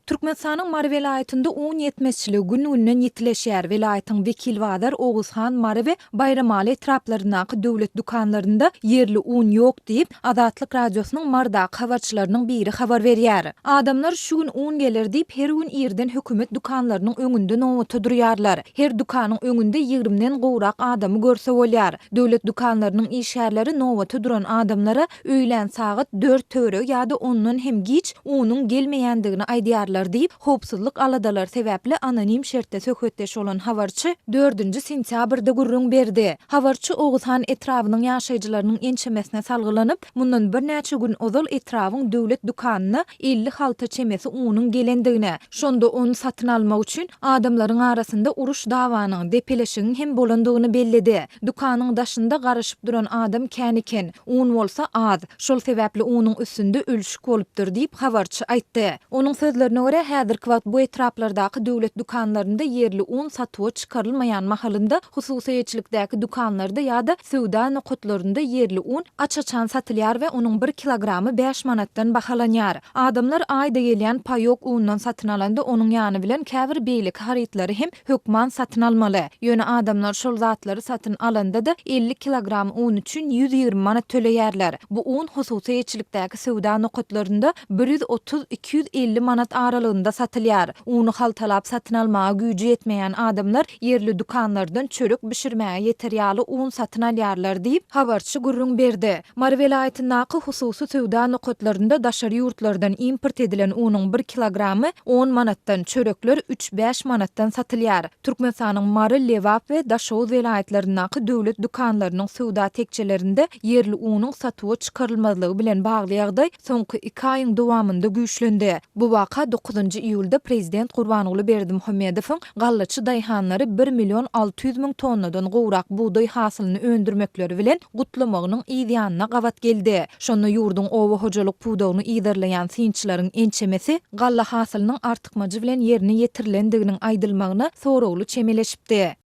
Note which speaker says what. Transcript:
Speaker 1: Türkmenistanyň Mary welaýatynda un ýetmezçiligi gün-günden ýitileşýär. Welaýatyň Wekilbazar, Oguzhan, Mary we Baýramaly etraplaryndaky döwlet dükanlarynda ýerli un ýok diýip, Azatlyk Radiosynyň Marydaky habarçylarynyň biri habar berýär. Adamlar şu gün un geler diýip, her gün irden hökümet dükanlarynyň öňünde nobata durýarlar. Her dükanyň öňünde ýigrimden gowrak adamy görse bolýar. Döwlet dükanlarynyň işgärleri nobata duran adamlara öýlän sagat dört töweregi ýa-da ondan hem giç unuň gelmeýändigini aýdýarlar diýip, howpsuzlyk aladalary sebäpli anonim şertde söhbetdeş bolan habarçy dördünji sentýabrda gürrüň berdi. Habarçy Oguzhan etrabynyň ýaşaýjylarynyň ençemesine salgylanyp, mundan birnäçe gün ozal etrabyň döwlet dükanyna 50 halta çemesi unuň gelendigine, şonda ony satyn almak üçin adamlaryň arasynda uruş-dawanyň, depeleşigiň hem bolandygyny belledi. Dükanyň daşynda garaşyp duran adam kän eken, un bolsa az. Şol sebäpli unuň üstünde ölşük bolupdyr diýip, habarçy aýtdy. Onuň sözlerine görä, häzirki wagt bu etraplardaky döwlet dükanlarynda ýerli un satuwa çykarylmaýan mahalynda, hususy eýeçilikdäki dükanlarda ýa-da söwda nokatlarynda ýerli un aç-açan satylýar we onuň bir kilogramy bäş manatdan bahalanýar. Adamlar aýda gelýän paýok undan satyn alanda onuň ýany bilen käbir beýleki harytlary hem hökman satyn almaly. Ýöne adamlar şol zatlary satyn alanda-da 50 kilogram un üçin 120 manat töleýärler. Bu un hususy eýeçilikdäki söwda nokatlarynda 130, 250 manat aralygynda satylýar. Uny haltalap satyn almaga güýji ýetmeýän adamlar ýerli dükanlardan çörek bişirmäge ýeter ýaly un satyn alýarlar diýip, habarçy gürrüň berdi. Mary welaýatyndaky hususy söwda nokatlarynda daşary ýurtlardan import edilen unuň bir kilogramy on manatdan, çörekler üç-bäş manatdan satylýar. Türkmenistanyň Mary, Lebap we Daşoguz welaýatlaryndaky döwlet dükanlarynyň söwda tekjelerinde ýerli unuň satuwa çykarylmazlygy bilen bagly ýagdaý soňky iki aýyň dowamynda güýçlendi. Bu waka dokuzynjy iýulda prezident Gurbanguly Berdimuhamedowyň gallaçy daýhanlary bir million 600 müň tonnadan gowrak bugdaý hasylyny öndürmekleri bilen gutlamagynyň yz ýanyna gabat geldi. Şonda ýurduň oba hojalyk pudagyny yzarlaýan synçylaryň ençemesi galla hasylynyň artykmajy bilen ýerine ýetirilendiginiň aýdylmagyna soragly çemeleşipdi.